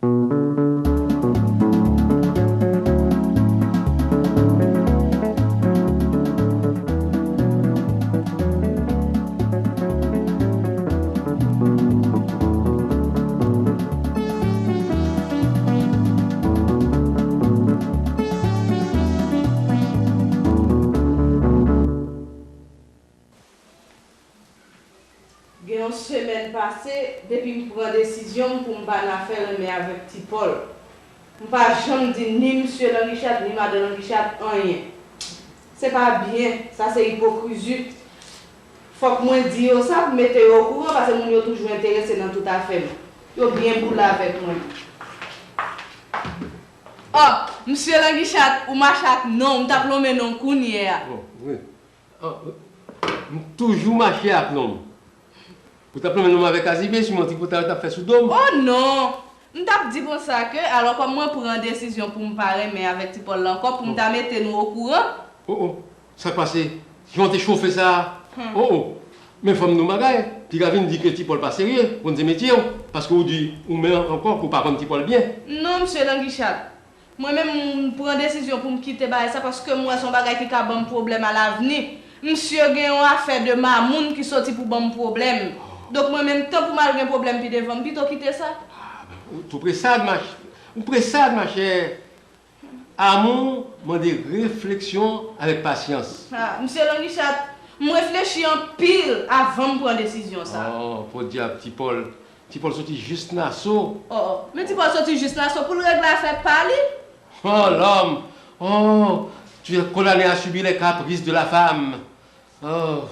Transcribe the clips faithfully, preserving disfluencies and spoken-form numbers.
Gen yon semèn pase, depi m pran desizyon m pou m pa nan afè renmen avèk Ti Pòl. M pa janm di ni msye Langichad, ni madan Langichad anyen. Se pa byen, sa se ipokrizi. Fòk mwen di yo sa pou mete yo okouran, paske moun yo toujou enterese nan tout afè m. Yo byen boule avèk mwen. Oh, msye Langichad, ou mache ak non, m t ap lonmen non kounye a. Oh, wi. Ah, m toujou mache ak nonm. Ou t ap lonmen nonm avèk Azibe, si manti pou ta, t ap fè sou do m. Oh non! M t ap di konsa ke, alò kòm mwen pran desizyon pou m pa renmen avèk Ti Pòl la ankò, pou m ta mete nou okouran. Oh, oh. Sa k pase? Jan w te chofe sa a? Oh, oh. Men fò m di w bagay, piga vin di ke Ti Pòl pa serye, konn se metye w, paske w di ou menm ankò ke w pa konn Ti Pòl byen. Non, msye Langichad. Mwen menm, m pran desizyon pou m kite bagay sa, paske m wè se yon bagay ki ka ban m pwoblèm alavni. Msye gen yon afè de mamoun ki soti pou ban m pwoblèm. Donk, mwen menm, tan pou m al gen pwoblèm pi devan, m pito kite sa. Ah, ben, ou tou presad, mach-, ou presad, machè. Amou mande refleksyon avèk pasyans. Ah, msye Langichad, m reflechi anpil avan m pran desizyon sa. Oh, podyab, Ti Pòl. Ti Pòl soti jis Naso. Oh, oh. Men Ti Pòl soti jis Naso pou l regle afè pa li. Oh, lòm! Oh, tu es condamné à subir les caprices de la femme. Oh.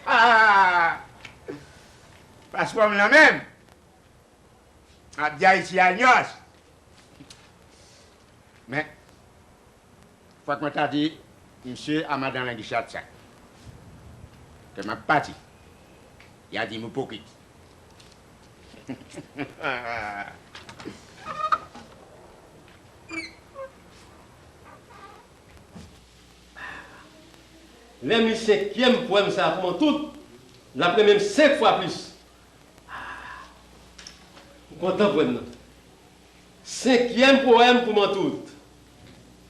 Ah! Paspò m nan men m. Ap di Ayiti a nyòs. Men, fòk mwen ta di msye a madan Langichad sa. Ke m ap pati. Y a di m ipokrit. Lè m li senkyèm powèm sa a pou Mantout, l ap renmen m senk fwa plis. M kontan pou wè m nan. Senkyèm powèm pou Mantout.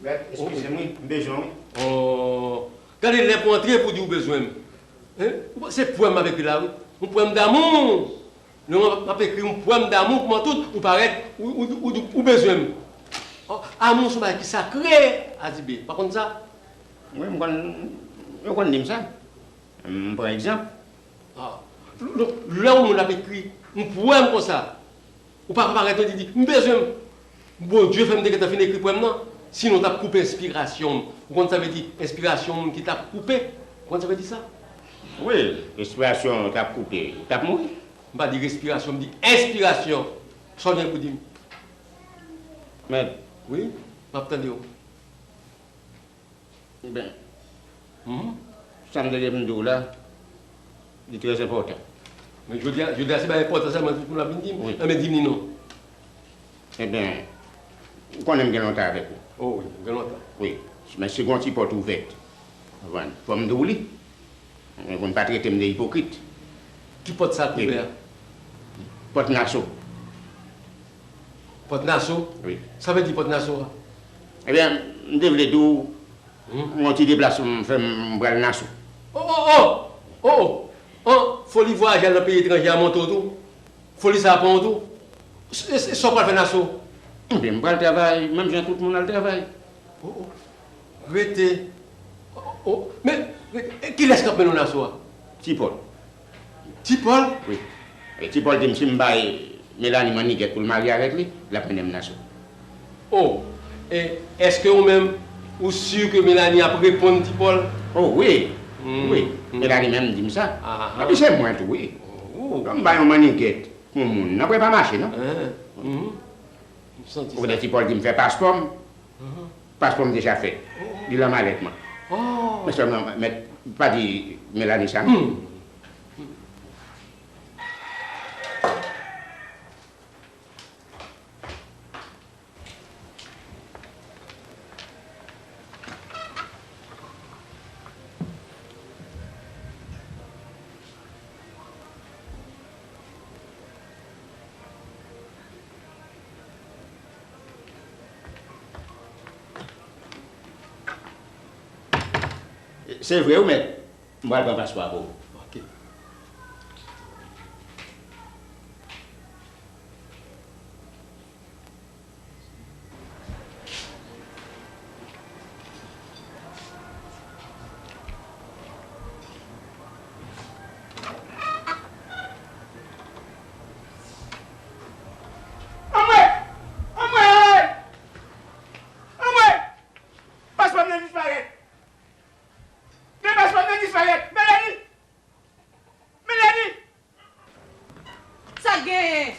Mèt, eskize m wi, m bezwen w wi. Oh, gade lè pou antre pou di ou bezwen m. Hein? Se powèm m ap ekri la wi. Yon powèm damou. Non, m ap ekri yon powèm damou pou Mantout, ou parèt, ou, ou, ou, ou bezwen m. Oh, amou se yon bagay ki sakre, Azibe. Pa konn sa? Wi, m konn, yo konn di m sa. M pran egzanp. Ah. Donk, lè yon moun ap ekri yon powèm konsa, ou pa ka parèt, ou di, di, "M bezwen m." Bondye fè m te gentan fin ekri powèm nan, sinon w t ap koupe enspirasyon m. Ou konn sa vle di enspirasyon moun ki t ap koupe? Ou konn sa vle di sa? Wi, enspirasyon t ap koupe, t ap mouri. M pa di respirasyon, m di enspirasyon. Sa w gen pou di m? Mèt. Wi, m ap tande w. Enben, mhm, sa m te gen pou m di w la, li trè enpòtan. Men jodi a, jodi a se bagay enpòtan sèlman pou l ap vin di m? Wi. Enben, di m li non. Enben, ou konnen m gen lontan avèk ou. Oh, wi, gen lontan. Wi, men se gon ti pòt ouvèt. Konprann? Fò m di w li. Mwen konn pa trete m de ipokrit. Ki pòt sa k ouvè a? Pòt Naso. Pòt Naso? Wi. Sa vle di pòt Naso a? Ebyen, m te vle di w, hmm, yon ti deplasman m fè, m pral Naso. Oh, oh, oh! Oh, oh! An, foli vwayaje al nan peyi etranje a monte w tou? Foli sa a pran w tou? E, e, sa w pral fè Naso? Ebyen, m pral travay, menm jan tout moun al travay. Oh, oh. Rete. Oh, oh. Men, men, e kilès k ap mennen w Naso a? Ti Pòl. Ti Pòl? Wi. E Ti Pòl di m si m bay Melanie mannigèt pou l marye avèk li, l ap mennen m Naso. Oh, e èske ou menm, ou si ke Melanie ap reponn Ti Pòl? Oh, wi. Hmm. Wi. Hmm. Melanie menm di m sa. Ah, ah. Epi se mwen tou, wi. Oh. Lè m bay yon mannigèt pou yon moun, nan pwen pa mache, non. Ah, mhm. M santi sa. Ou konnen Ti Pòl di m fè paspò m. Mhm. Paspò m deja fèt. Oh. Li nan malèt mwen. Oh. Men sèlman, men pa di Melanie sa, non. Hmm. Se vre wi, mèt. M pral pran paspò a pou ou. Ok. Anmwe! Anmwe! Anmwe! Paspò m nan disparèt! Men paspò m nan disparèt! Melanie! Melanie! Sa k genyen?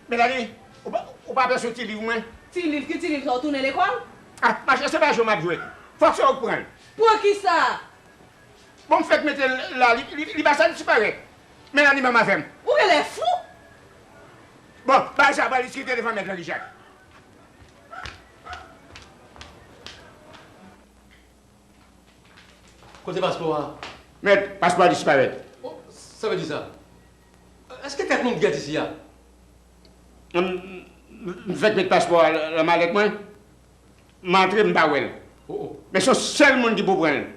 Melanie, ou pa, ou pa pè sou ti liv mwen? Ti liv? Ki ti liv sa? Ou tounen lekòl? Ah, machè, se pa jwe m ap jwe. Fòk se ou k pran l. Pran kisa? Bon, m fèk mete l la, li, li, li pa sa disparèt. Melanie menm avè m. Ou genlè fou! Bon, bay sa, pral diskite devan mèt la, Richard. Kote paspò a? Mèt, paspò a disparèt. Oh, sa vle di sa? Èske tèt nou t gèt isi a? M, m, m fèk met paspò a nan malèt mwen. M antre, m pa wè l. Oh, oh. Men se yon sèl moun ki pou pran l,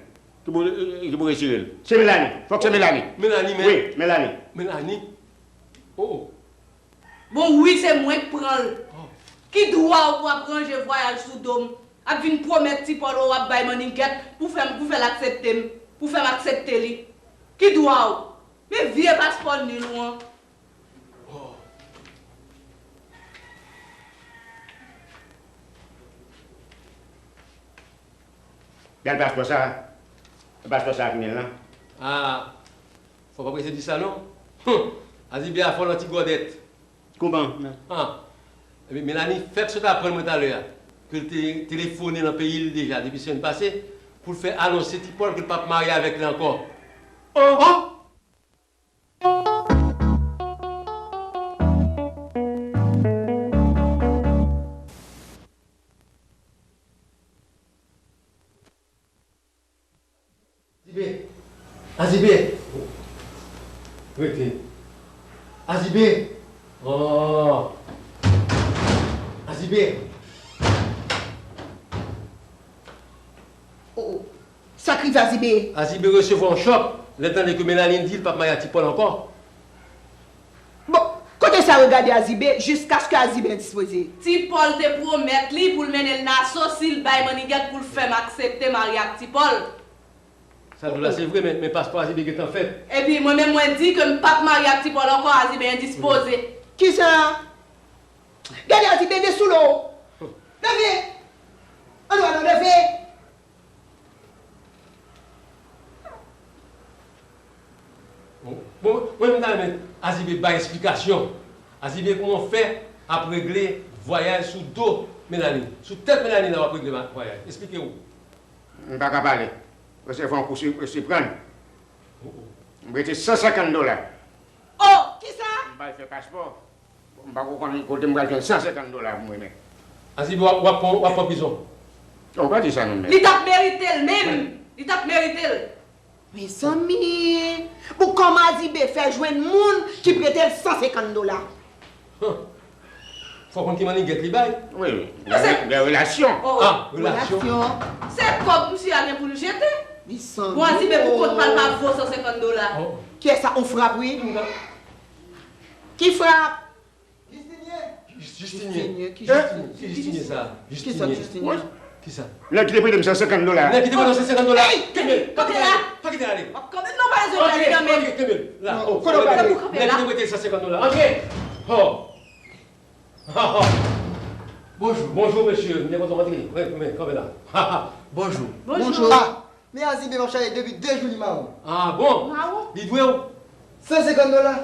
ki pou, ki pou retire l. Se Melanie. Fòk se Melanie. Melanie, men. Wi, Melanie. Melanie? Oh, oh. Bon, wi, se mwen k pran l. Oh. Ki dwa w pou ap ranje vwayaj sou do m, ap vin pwomèt Ti Pòl w ap bay mannigèt pou fè m, pou fè l aksepte m, pou fè m aksepte li? Ki dwa w? Men vye paspò nil ou an. Oh. Gad paspò sa. Paspò sa ak nil lan. Ah, fò w pa prese di sa non. Hum, Azibe a fò nan ti gòdèt. Kouman? Ah, ebyen, Melanie fèk sot aprann mwen talè a ke l te telefone nan peyi l deja depi semèn pase pou l fè anonse Ti Pòl ke l p ap marye avèk li ankò. Oh! Oh! Azibe! Azibe! Rete. Azibe! Oh! Azibe! Oh, oh. Sa k rive Azibe? Azibe resevwa yon chòk lè l tande ke Melanie di l p ap marye ak Ti Pòl ankò. Bon, kote sa regade Azibe jiskaske Azibe endispoze? Ti Pòl te pwomèt li pou l mennen l Naso si l bay mannigèt pou l fè m aksepte marye ak Ti Pòl. Sa l di w la se vre, men, men paspò Azibe gentan fèt. Epi mwen menm mwen di ke m p ap marye ak Ti Pòl ankò, Azibe endispoze. Kisa? Gade Azibe de sou lo. Leve! Ann wè non, leve! Bon, mwen, mwen ta renmen Azibe bay esplikasyon. Azibe kòman fè ap regle vwayaj sou do Melanie? Sou tèt Melanie la w ap regle va-, vwayaj. Esplike w. M pa ka pale. Resevwa yon kou si-, siprann. M prete san senkant dola. Oh, kisa? M pral fè paspò. M pa ko konn kote m pral jwenn san senkant dola pou mwen menm. Azibe w ap, w ap pran, w ap pran prizon. Ou pa di sa non, men. Li t ap merite l menm. Li t ap merite l. Mezanmi! Bon, kòman Azibe fè jwenn moun ki prete l san senkant dola? Huh. Fò w konn ki mannigèt li bay. Wi, wi. Gen, gen relasyon. Oh, oh. Ah, relasyon. Relasyon. Se kòb misye a gen pou l jete. Mezanmi. Bon, Azibe pou kont pa l pa vo san senkant dola. Oh. Kiyès sa? On frap, wi. Ki frap? Jistinyen! Jis-, Jistinyen. Jistinyen, ki Hein? Jistinyen? Ki Jistinyen sa? Kisa Jistinyen? Jistinyen? Kisa? Nèg ki te prete m san senkant dola. Nèg ki te prete w san senkant dola. Ey! Kenbe l! Pa kite l ale! Pa kite l ale! W ap kanpe m non, pa bezwen gade nan men m. Antre! Antre! Kenbe l! La! Oh! Kote w prale? Nèg ki te prete l san senkant dola. Antre! Oh! Ha, ha! Bonjou. Bonjou, mesye. M te kontan antre. Wi, wi, kanpe la. Ha, ha! Bonjou. Bonjou. Bonjou. Ah! Men Azibe m ap chache depi de jou li mawon. Ah bon? Mawon? Li dwe w? San senkant dola.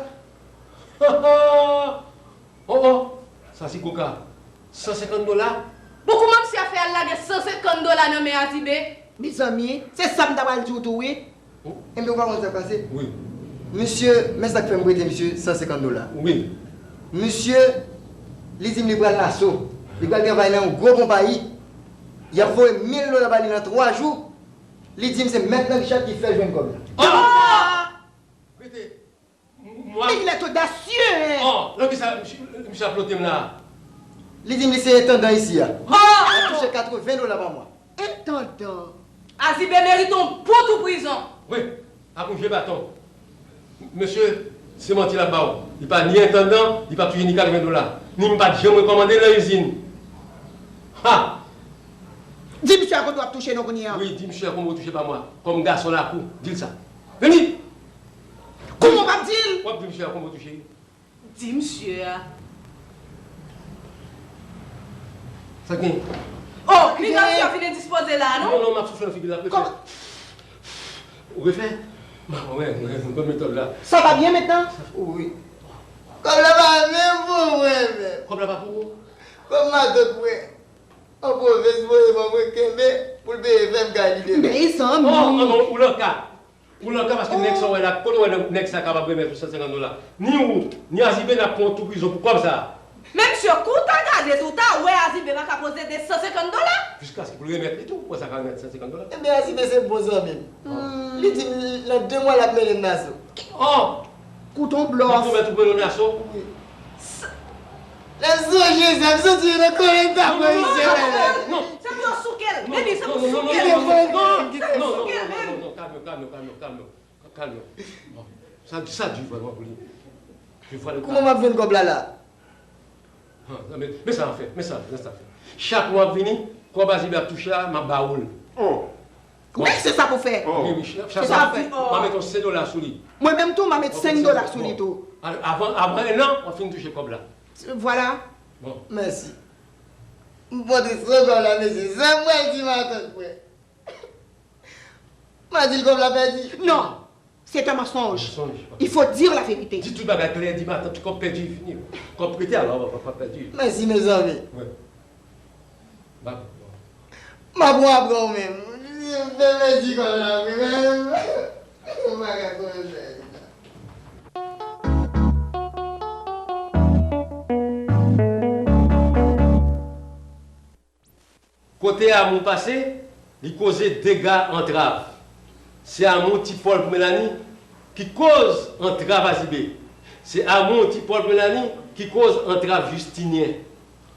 Oh, oh! Sa se koka. San senkant dola? Bon, kouman misye a fè al lage san senkant dola nan men Azibe? Mezanmi, se sa m ta pral di w tou, wi. Oh. Enben, ou pa konn sa k pase? Wi. Misye, men sa k fè m prete misye san senkant dola. Wi. Misye, li di m li pral Naso. Li pral travay nan yon gwo konpayi. Y ap voye mil dola ba li nan twa jou. Li di m se mèt nan Richard ki fè l jwenn kòb la. Oh! Rete. Mwa. Il est audacieux, hein? Oh, nan kisa misye, misye ap plote m la? Li di m li se entandan isi a. Oh! L ap touche katreven dola pa mwa. Entandan? Azibe merite yon bon tou prizon. Wi, ak yon vye baton. Mesye, se manti l ap ba w. Li pa ni entandan, li pa touche ni katreven dola. Ni m pa t janm rekòmande l nan izin. Ha! Di misye a konbyen w ap touche non kounye a. Wi, di misye a konbyen w touche pa mwa. Kòm gason lakou, di l sa. Vini! Kòman w p ap di l? W ap di misye a konbyen w touche. Di misye a. Sa gen? Oh, piga misye ap fin endispoze la, non? Non, non, m ap soufle nan figi l, ap refè. Ou refè? M ap wè, m konn metòd la. Ça va bien maintenant? Wi. Kòb la pa menm pou mwen menm. Kòb la pa pou ou? Kòb matant mwen. An pwovens voye ban mwen kenbe pou l peye fè m kay li demen. Mezanmi! Oh, oh, non, ou nan ka. Ou nan ka paske nèg sa w wè la, kote w wè nèg sa kapab remèt ou san senkant dola? Ni ou, ni Azibe n ap pran w tou prizon pou kòb sa a. Men misye, kou w ta gade tou, w ta wè Azibe pa ka poze de san senkant dola. Jiskaske pou l remèt li tou, ou kwè sa ka remèt san senkant dola? Ebyen, Azibe se bon zanmi m. Li di m nan de mwa l ap mennen m Naso. Oh! Kouton blòf. Li pwomèt ou pran yon Naso? Wi. Lè m sonje sa, m santi yon nan kòlè m ta pran misye menm. Non, non, non, non. Se pou yo souke l. Baby, se pou souke l. Se pou souke l menm. Non, non, non, non, non, kalme w, kalme w, kalme w, kalme w, kalme w. Kalme w. Bon. Sa, sa di vrèman pou li. Je vois le. Kouman m ap jwenn kòb la la? Ah, men, men sa w ap fè, men sa, men sa w ap fè. Chak mwa w ap vini, kòb Azibe ap touche a, m ap ba ou l. Oh. Wi, se sa pou fè. Oh. Wi, wi, chak, chak mwa, m ap met yon senk dola sou li. Mwen menm tou, m ap met senk dola sou li tou. Bon. Avan, avan en an, w ap fin touche kòb la. Vwala. Bon. Mèsi. M pote san dola, mesye. Sa m pral di matant mwen. M a di l kòb la pèdi. Non, c'est un mensonge. Mensonge. Il faut dire la vérité. Di tout bagay klè, di matant kòb pèdi, fini. Kòb prete, alò, kòb pèdi. Mèsi, mezanmi. Wi. M ap pran w menm. M te pèdi kòb la, wi, menm. M pa ka konnen sa. Kote amou pase, li koze dega antrav. Se amou Ti Pòl pou Melani ki koz antrav Azibe. Se amou Ti Pòl pou Melani ki koz antrav Jistinyen.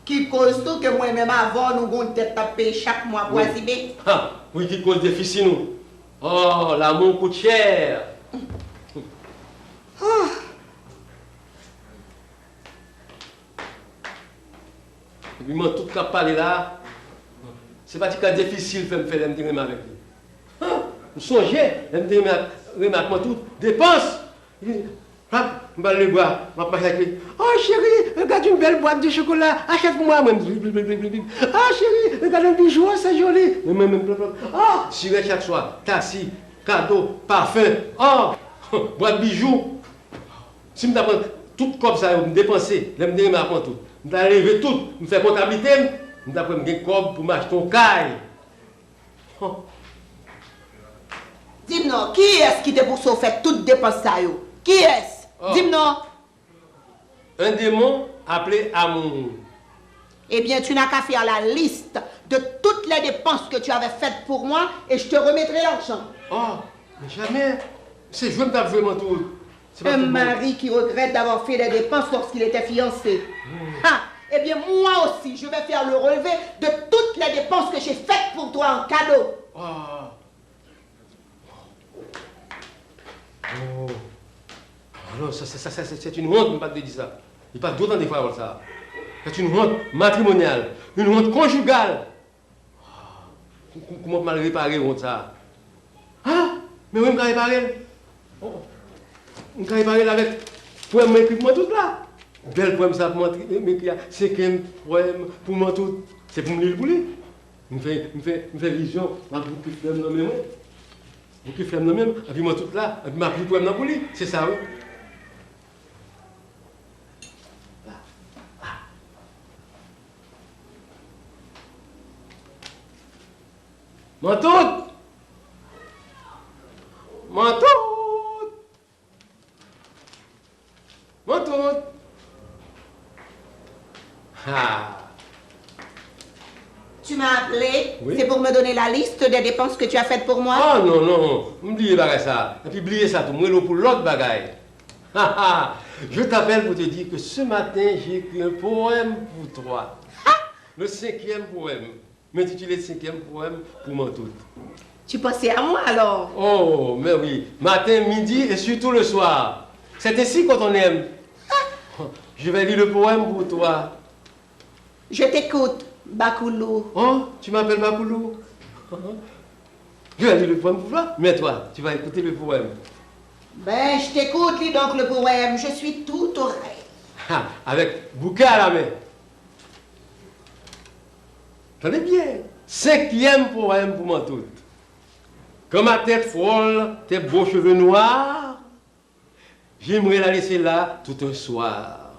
Ki koz tou ke mwen menm avè w nou gon dèt n ap peye chak mwa pou Azibe. Ha! Wi, ki koz defisi nou. Oh, l'amour coûte cher. Epi Mantout k ap pale la a, se pa ti kal defisi l fè m fè lè m te renmen avèk li. Han! M sonje, lè m te renmen ak, renmen ak Mantout, depans! Li di, hop, m ba l lebra, m ap mache ak li. Oh chérie, regarde une belle boîte de chocolat, achète pour moi. Mwen, bip, bip, bip, bip, bip. Oh chérie, regarde un bijou, oh c'est joli. Mwen, mwen, mwen, plop, plop. Oh, sirèt chak swa, tasi, kado, pafen. Oh, bwat bijou. Si m ta pran tout kòb sa yo, m depanse, lè m te renmen ak Mantout, m ta leve tout, m fè kontablite m, m ta kwè m gen kòb pou m achte yon kay. Hon. Di m non, kiyès ki te pouse w fè tout depans sa yo? Kiyès? Oh. Di m non. Un démon appelé amour. Eh bien, tu n'as qu'à faire la liste de toutes les dépenses que tu avais faites pour moi et je te remettrai l'argent. Oh, mais jamais. Se jwe m t ap jwe, Mantout. Un mari qui regrette d'avoir fait des dépenses lorsqu'il était fiancé. Hmm. Ha! Eh bien, moi aussi, je vais faire le relevé de toutes les dépenses que j'ai faites pour toi en cadeau. Ah. Oh. Ah non, sa, sa, sa, sa, c'est une honte, m pa t dwe di sa. Li pa t dwe tande pawòl sa. C'est une honte matrimoniale, une honte conjugale. Kou-, kou-, kouman pou m al repare wont sa a? Ah! Men wi, m ka repare l. Oh. M ka repare l avèk pwèm mwen ekri pou Mantout la. Bèl pwèm sa pou Mantout, m ekri a. Senkyèm pwèm pou Mantout. Se pou m li l pou li. M fè, m fè, m fè vizyon, m ap bouke flè m nan men mwen. Bouke flè m nan men m, epi Mantout la, epi m ap li pwèm nan pou li. Se sa wi. Mantout! Mantout! Mantout! Ha! Tu m'as appelé, oui, c'est pour me donner la liste des dépenses que tu as faites pour moi? Oh non, non, m bliye bagay sa. Epi bliye sa tou, m rele w pou lòt bagay. Ha, ha! Je t'appelle pour te dire que ce matin, j'ai écrit un poème pour toi. Ha! Le cinquième poème. M entitile senkyèm powèm pou Mantout. Tu pensais à moi alors? Oh, mais oui, matin, midi et surtout le soir. C'est ainsi qu'on t'aime. Je vais lire le poème pour toi. Je t'écoute, Bakoulou. Oh, tu m'appelles Bakoulou? Je vais lire le poème pour toi, mais toi, tu vas écouter le poème. Ben, je t'écoute, lis donc le poème, je suis tout oreille. Ha, avec bouquet à la main. Tande byen. Senkyèm powèm pou mwen tout. Quand ma tête frôle tes beaux cheveux noirs, j'aimerais la laisser là tout un soir.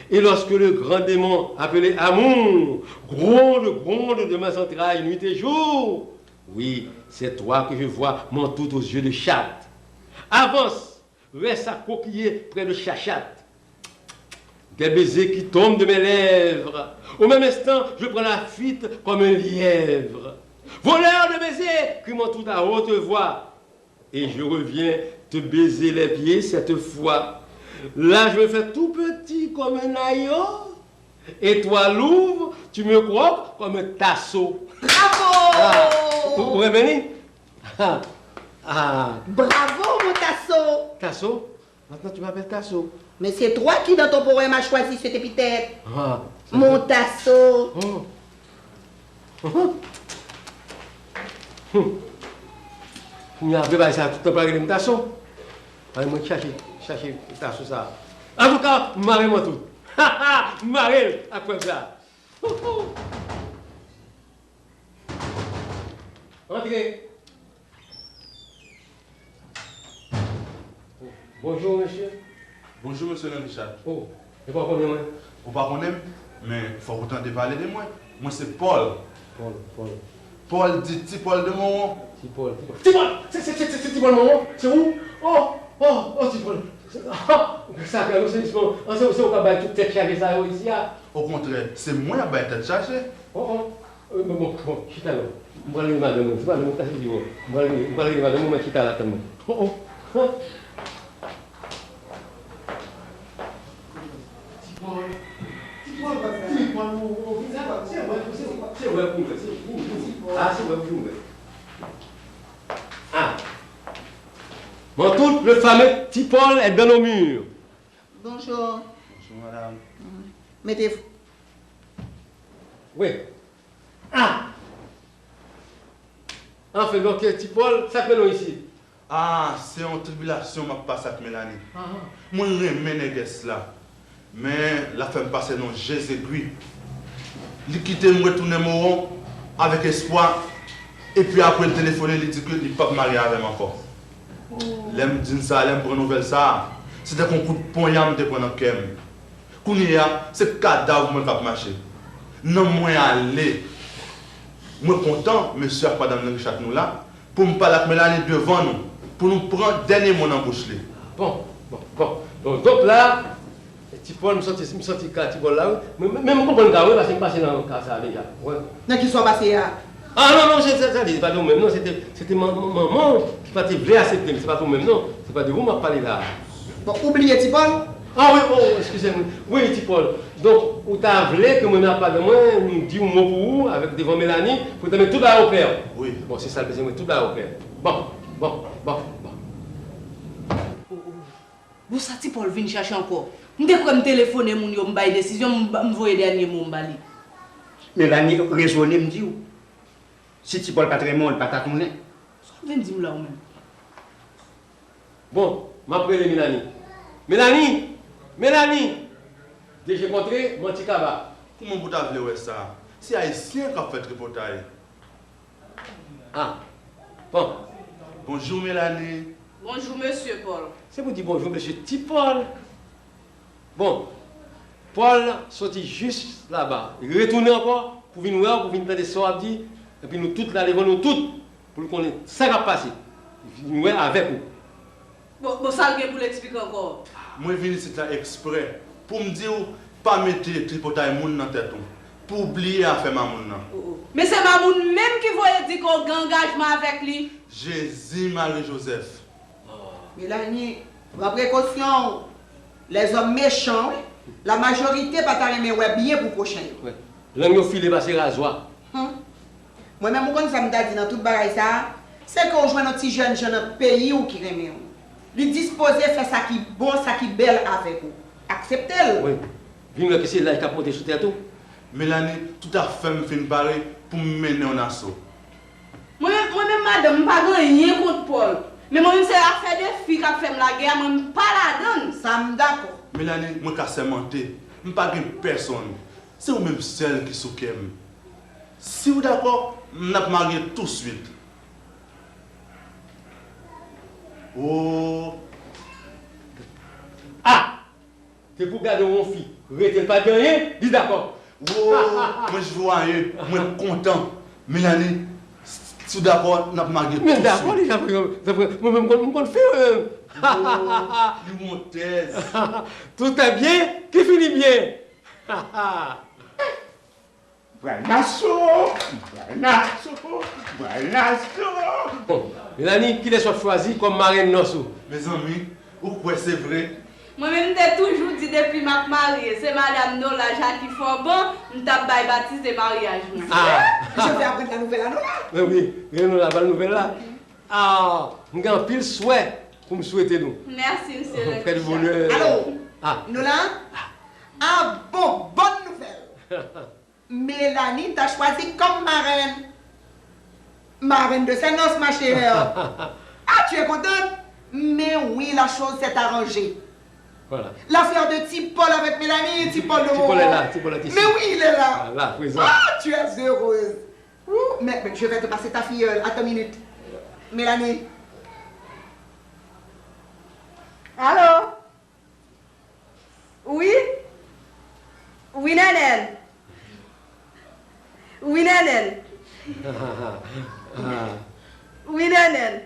Et lorsque le grand démon appelé amour gronde, gronde de mes entrailles nuit et jour, oui, c'est toi que je vois, mon tout aux yeux de chatte. Avance, reste accroupillé près de chachat. Des baisers qui tombent de mes lèvres. Au même instant, je prends la fuite comme un lièvre. Voleur de baisers, crie mon tout à haute voix. Et je reviens te baiser les pieds cette fois. Là, je me fais tout petit comme un ayon. Et toi, louve, tu me croques comme un tasso. Bravo! Ah, ou, ou renmen li? Ah, ah. Bravo, mon tasso! Tasso? Maintenant, tu m'appelles Tasso. Mais c'est toi qui, dans ton poème, as choisi cette épithète. Ah, c'est vrai. Mon tasso. Oh. Oh. Hmm. Kounye a, vre bagay sa, tout tan pa rele m Tasso. Ay, mwen chache, chache Tasso sa. Antouka, m mare mwen tout. Ha, ha, m mare l ak prèv sa. Hou, hou. Antre. Bonjou, mesye. Bonjou, mesye Henri Chat. Oh, e pa w konnen mwen? Ou pa konnen m, men fòk ou tande pale de mwen. Mwen se Pòl. Pòl, Pòl. Pòl di Ti Pòl de Mowon. Ti Pòl, Ti Pòl. Ti Pòl! Se, se, se, se, se Ti Pòl Mowon? Se ou? Oh, oh, oh, Ti Pòl. Se, ah, sa fè nou se, se, se, se ou k ap bay tout tèt chaje sa yo isi a? Okontrè, se mwen y ap bay tèt chaje. Oh, oh. Bon, bon, bon, chita non. M pral rele madanm mwen. Se madanm mwen k ta sezi w. M pral rele, m pral rele madanm mwen, mwen chita la tann mwen. Oh, oh. Hein? Ti Pòl. Ti Pòl, Ti Pòl, oh, oh. Se wè, se wè, se wè pou mwen, se pou mwen. Ah, se wè pou mwen. Ah. Mon tout, le fameux Ti Pòl est dans nos murs. Bonjour. Bonjour, madame. Mettez-vous. Wi. Ah! Anfen, donk, Ti Pòl, sa k mennen w isi? Ah, se yon tribilasyon m ap pase ak Melanie. Ah, ah. Mwen renmen nègès la, men l ap fè m pase nan jezegwi. Li kite m retounen Mowon avèk espwa, epi apre l telefone, li di ke li p ap marye avè m ankò. Oh. Lè m di n sa, lè m pran nouvèl sa, se tankou yon kout ponya m te pran nan kè m. Kounye a, se kadav mwen k ap mache. Nanm mwen ale. Mwen kontan, mesye ak madanm Henri Chat nou la, pou m pale ak Melanie devan nou, pou nou pran dènye mo nan bouch li. Bon, bon, bon. Bon, donk la, Ti Pòl, m sòti, m sòti ka Ti Pòl la, wi. Men, men, men m konprann ka, wi, paske m pase nan ka sa a deja. Wi. Nan ki sa w pase a? Ah, non, non, se, se, se, se pa de ou menm, non, se te, se te man-, man-, manman w ki pa te vle aksepte m, se pa de ou menm, non, se pa de ou m ap pale la. Bon, ou bliye Ti Pòl? Ah, wi, oh, eskize m, wi, Ti Pòl. Donk, ou ta vle ke mwen ak madanm mwen, nou di yon mo pou ou, avèk devan Melanie, pou l ta met tout bagay oklè. Wi. Bon, se sa l bezwen, mwen, tout bagay oklè. Bon, bon, bon, bon. Bon, sa Ti Pòl vin chache ankò? M te kwè m telefone moun yo, m bay desizyon, m ba, m voye dènye mo m ba li. Melanie rezone m di w, si Ti Pòl pa t renmen w, li pa ta tounen. Sa w vin di m la ou menm? Bon, m ap rele Melanie. Melanie! Melanie! De je kontre, manti kaba. Kouman pou w ta vle wè sa? Se Ayisyen k ap fè tripotay. Ah, bon. Bonjou, Melanie. Bonjou, mesye Pòl. Se pou di bonjou, mesye Ti Pòl. Bon, Pòl soti jis laba. Li retounen ankò pou vin wè w, pou vin tande sa w ap di. Epi nou tout la devan nou tout, pou l konnen sa k ap pase. Vin wè avèk ou. Bon, bon, sa l gen pou l eksplike ankò? Mwen vin isit la eksprè pou m di w pa mete tripotay moun nan tèt ou, pou w bliye afè Mamoun nan. Oh, oh. Men se Mamoun menm ki voye di ke w gen angajman avèk li. Jezi Mari Jozèf. Melanie, pran prekosyon w. Lèzòm mechan, wi. Lamajorite pa ta renmen wè byen pou pwochen yo. Wi. Lang yo file pase razwa. Hum. Mwen menm, ou konn sa m ta di nan tout bagay sa a? Se ke w jwenn yon ti jèn jan nan peyi w ki renmen w. Li dispoze fè sa ki bon, sa ki bèl avèk ou. Aksepte l. Wi. Vin wè ke se laj k ap monte sou tèt ou. Melanie, tout afè m fin pare pou m mennen w nan aso. Mwen menm, mwen menm, madanm, m pa gen anyen kont Paul. Men mwen menm, se afè de fi k ap fè m lagè a, mwen m pa ladan l. Sa m dakò. Melanie, mwen ka sèmante, m pa gen pèsonn. Se ou menm sèl ki sou kè m. Si w dakò, n ap marye touswit. Oh! Ah! Depi w gade yon fi, rete l pa gen anyen, li dakò. Wo, mwen jwaye, mwen kontan. Melanie, si w dakò, n ap marye touswit. Men dakò, li dakò, dakò. Mwen menm, m konn, m konn fi, mwen menm. Wo, li wontèz. Tout est bien qui finit bien. Bwanaso, bwanaso, bwanaso. Bon, Melanie, kilès w ap chwazi kòm marèn nòs ou? Mezanmi, ou kwè se vre? Mwen menm, m te toujou di depi m ap marye, se madanm Nola Jackie Fòban, m t ap bay batize maryaj mwen. Ah! Je vais apprendre la nouvelle à Nola. Men wi, men Nola, ban nouvèl la. Ah, m gen anpil swè pou m swete nou. Mèsi, mesye. Fè de bonè. Alo? Ah. Nola? Ah bon, bonne nouvelle. Melanie ta chwazi kòm marèn. Marèn de sè nòs, ma chère. Ah, tu es contente? Mais oui, la chose s'est arrangée. Voilà. L'affaire de Ti Paul avec Melanie, Ti Paul de Ti Paul est là, Ti Paul est ici. Mais oui, il est là. Voilà, présent. Ah, tu es heureuse. Ouh, mais, mais je vais te passer ta filleule. Attends une minute. Melanie. Allô? Wi? Wi, Nènèn. Wi, Nènèn. Wi, Nènèn.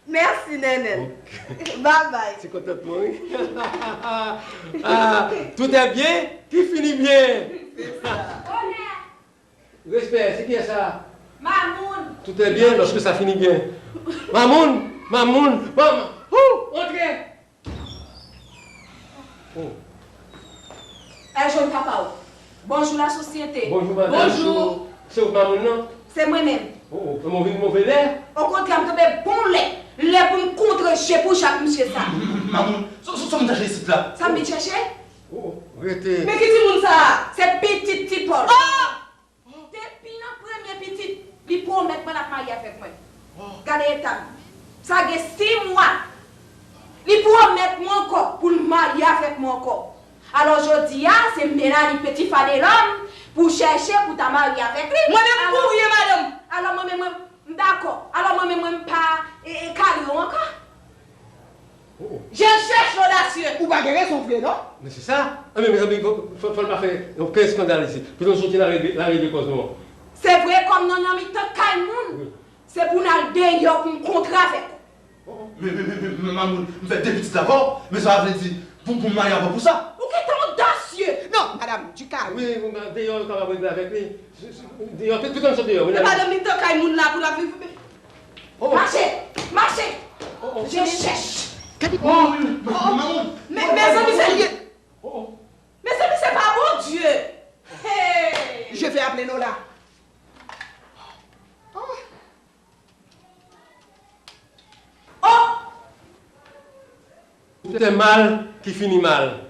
Mèsi, Nènèn. Ok. Bye bye. Ti kontantman, wi. Ah, tout est bien qui finit bien. Respè, se kiyès sa? Mamoun. Tout est bien lorsque ça finit bien. Mamoun, Mamoun, Mamoun. Ou, antre. Oh. Èl jòn papa w. Bonjou, lasosyete. Bonjou, madanm. Bonjou. Se ou k Mamoun nan? Se mwen menm. Oh, oh, men w vin move lè. Okontrè, m tonbe bon lè. Lè pou m kontre je pou je ak misye sa. Mamoun, sa, sa, sa w vin chèche isit la? Sa m vin chèche? Oh, oh, rete. Men ki timoun sa a? Se pitit Ti Pòl. Oh! Depi nan premye pitit, li pwomèt mwen l ap marye avèk mwen. Gade eta m. Sa gen sis mwa. Li pwomèt mwen ankò pou l marye avèk mwen ankò. Alò, jodi a, se Melanie Petit Fadelòm pou w chèche pou w ta marye avèk li. Mwen menm, kouri, madanm. Alò, mwen menm, mwen, m dakò. Alò, mwen menm, mwen, m pa, e, e, kale w ankò. Oh, oh. Je cherche l'audacieux. Ou pa gen rezon vre, non? Men se sa. Anben, mezanmi, fò, fò, fò n pa fè okenn eskandal isit. Pito n soti nan rele, nan rele kòz nou an. Se vre, kòm nou nan mitan kay moun, wi, se pou n al deyò pou n kontre avèk ou. Oh, oh. Men, men, men, men, men, Mamoun, m fè de pitit avè w, men sa pa vle di pou, pou m marye avè w pou sa. Ou gentan odasye! Non, madam, du calme. Wi, wi, men deyò, yo kapab regle avèk li. Deyò, pito n sot deyò, wi. Epa nan mitan kay moun la pou l ap viv. Oh, oh. Mache! Mache! Oh, oh. Je cherche! Gade, oh, oh, oh. Mamoun! Men, mezanmi, se li! Oh, oh. Mezanmi, se pa Bondye! Hey! Je vais appeler Nola. Oh! Oh! Tout est mal qui finit mal.